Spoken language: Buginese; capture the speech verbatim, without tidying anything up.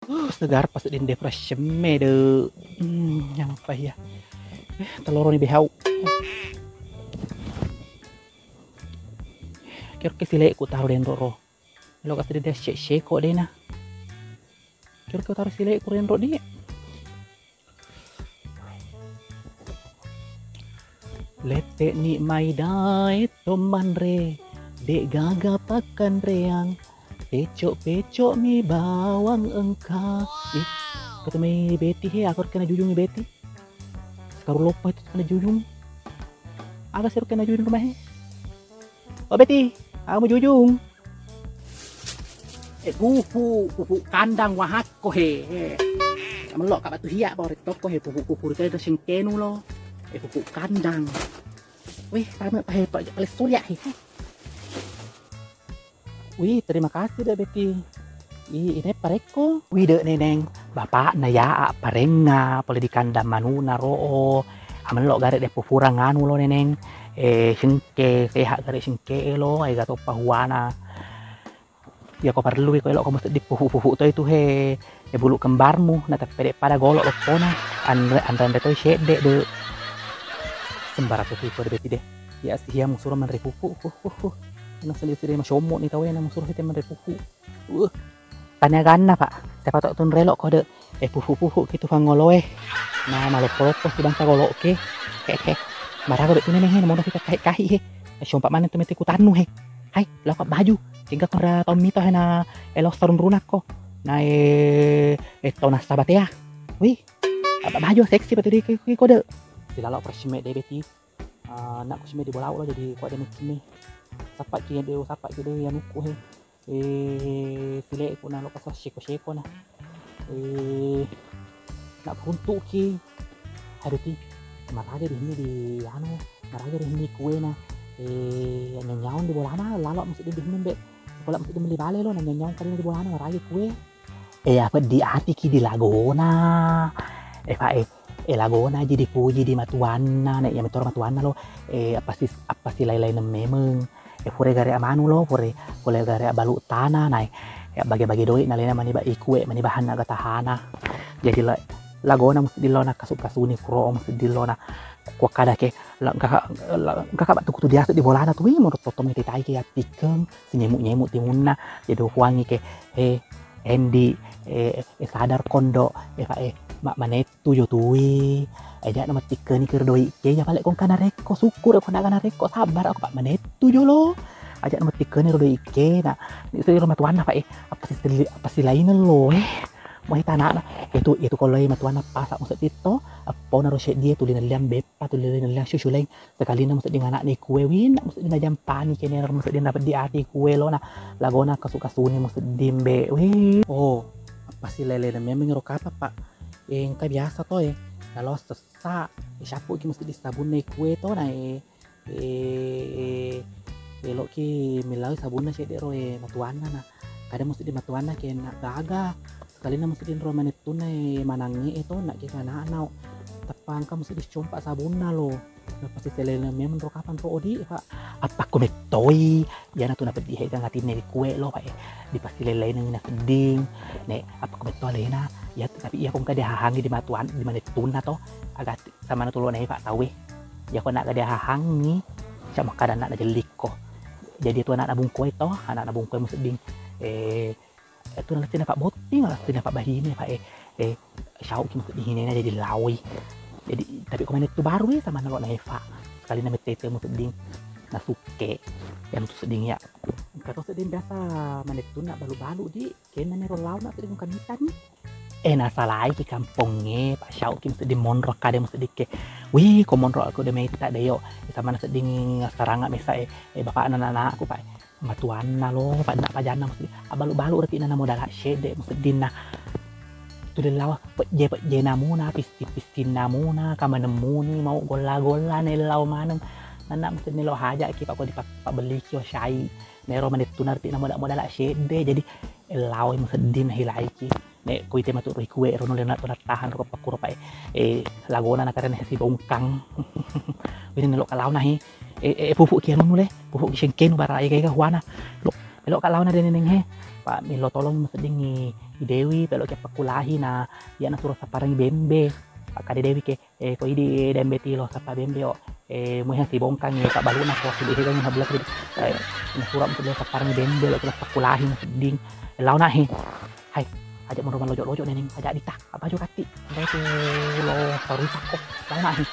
Uh, segar pas dende fresh me de. Hmm, nyampa ya. Eh, teloroni behau. Kira ke sileku taruh denro ro. Lo kasih dia shake shake kok dena. Kira ke taruh sileku denro di. Lette'ni mai dae to manre, de' gaga pakkanreang, pecok-pecok mi bawang engka. Ih, kata mai Beti he, aku kena jujung Beti. Sekarang lupa itu kena jujung. Aga sih kena jujung rumah he? Oh Beti, kamu jujung. Eh, pupu, pupu kandang wahakko he. Eh, melok ka batu hiya bawang rettokko he, pupu-pupu rita sengkenu lo. Eh, pupu kandang. Wih, tame pa he, pa, pale surya he. Wih, terima kasih deh Beti. Ih, ini parekko. Wih, dek Neneng, bapakna ya parenga pole di kandang manuna ro'o. Amelok gare de pufurang anu lo Neneng. Eh, sengke, sehat gare sengke lo, ega toppa huana. Iya ko parellui ko elokko museddi puhu-puhu toi tu he, e bulu kembarmu, na teppede pada golok loppona, anre, anre-anre toi sedde de. Sembarang tu ko de Beti de. Ya, iya musuro manre puhu, huh, huh, huh. Ina seli-seli masommo ni tawena musuro sete manre puhu. Uh. Taniaganna, Pak. Siapa tahu tun relok kode. Eh, puhu-puhu ki tu fangoloe. Nah, maloppo-loppo si bangsa golokke. He, he. Maraga betu Neneng he, mono kita kahi-kahi he. Eh, siompa maneng tu mete kutannu he. Hai, lo ka baju. Sehingga kura tau mito he na elo sarun runakko. Na, eh, eh, tau nasaba tea. Wih, apa baju seksi betul di ki, ki kode. Silalo fresh me de Beti. Ah, nak ku sime di bolau lo jadi kuat de mekki me. Sapa ki de, sapa ki de anukku he. Eh, sileku na lo kasa seko-seko na. Eh, nak peruntuk ki. Aduh ki, maraga di sini di anu, maraga di sini kue na. Eh, nyaun di bolana, lalo mesti di sini be. Kalau mesti di meli bale lo, nyaun kali di bolana, maraga kue. Eh, apa di ati ki di lagona. Eh, Pak, eh, eh, lagona ji dipuji di matuanna, nek ya metoro matuanna lo. Eh, apa si, apa si lain-lain memeng. E, pura gare amanu lo, pura, pura gare abalu tana, nae, e, bage-bage doi nalena mani ba ikue, mani bahanna gatahana. Jadi la-, lagona musti dilona kasu-kasuni kuro musti dilona. Kuakkada ke, la, engka, la, engka ka battu kutu diasu di bolana tu, wi, menurut toto metitai ke attikeng, sinyemu-nyemu timunna, jadi kuangi ke, he, Endi, e, e, sadar kondo, e, Pak, e, ma-, manettu jo tui. Aja na mattikkeni kiro doi ke, ja pale kongka narekko, syukur ko naga narekko, sabar ako, Pak, manettu jolo. Aja na mattikkeni ro doi ke, na, ni seri ro matuanna, Pak, e, apa si, apa si laineng lo, e. Mo e tanana, itu, itu ko lo e matuanna pasa musedding to, appona ro seddie tuli nelliang beppa, tuli nelliang susu laing. Sekalina musedding anakna ikue, winna musedding najampani kene, musedding napeddi ati ikue lo na lagona kasu-kasuni musedding be. Wih. Oh, apa si lelena memeng ro kapa, Pak? Eh, engka biasa to, eh. Nalo sessa, eh, syappu ki musedding sabunna ikue to na, eh, eh, eloki millau sabunna cedde ro, eh, matuanna na. Kada musedding matuanna kena gaga. Sekalina musedding ro manettunna, eh, manangnge, eh, to, nak kena anao. Tappa engka musedding compa sabunna lo. Napasiselena memeng ro kapang ro odi, Pak. Appakko mettoi, iyana tu napeddi hega ngatinne ri kue lo, Pak, e. Dipasilelainengi nasedding. Ne, appakko metto alena, iya, tapi iya ko engka dihahangi di matuan, di manettunna to, aga samana tulo na e, Pak, tau e. Iya ko naga dihahangi, sia makkada anakna jellikko. Jadi tu anakna bungkoe to, anakna bungkoe musedding, eh, Itu nalessi napabbotting, nalessi napabbahine, Pak, eh, eh, syauki musedding hinena jadi laoi. Jadi, tapi ko manettu baru, eh, sama nalo na Eva. Sekali na mettete musedding nasukke. Yang tu sedding ya. Engka to sedding biasa manettu na balu-balu di, kena mero lao na sedding kamitani. Eh, nasalai ki kampongnge, Pak, syauki musedding monro kade musedding ke. Wih, ko monro aku de metta de yo. Sama na sedding saranga mesa, eh, eh, bapakna anakku, Pak. Matuanna lo, pa-, na pajanna musedding. Abbalu-balu reti na modala sedde museddinna. Tuleng lao pejje-pejje namuna, pissi-pissi namuna, kamanemmuni mau golla-golla nellau maneng. Nanna musedding lo haja ki, Pak, ko dipa-, pabbelliki o syai. Nero manettuna reti na moda-modala sedde, jadi lao musedding hilaiki. Nek kuite matu ri kue rono lena tu nattahan ro pakkuro pae. Eh, lagona nakarena si bongkang. Wini nelo kalau nahi. Eh, eh, pupuk ki anu le, pupuk ki sengkenu bara ega-ega huana. Lo, melo ka laona de Neneng he. Pa' millau tolong masedding i Dewi, pelo' ki pakkulahi na iya' nasuro sapparengngi bembe. Pakkade Dewi ke, eh, ko idi' dembe tilo sappa bembe o, eh, muhe sibongkang, eh, pabbalu'na ko sidehe kan na bela tadi. Eh, nasuro masedding sapparengngi bembe, lo' ki pakkulahi masedding. Lao na he. Hai, aja' monro mallojo'-lojo' Neneng, aja' dita. Apa jo katti? Lo' tu lo' parusak ko. Lao na he.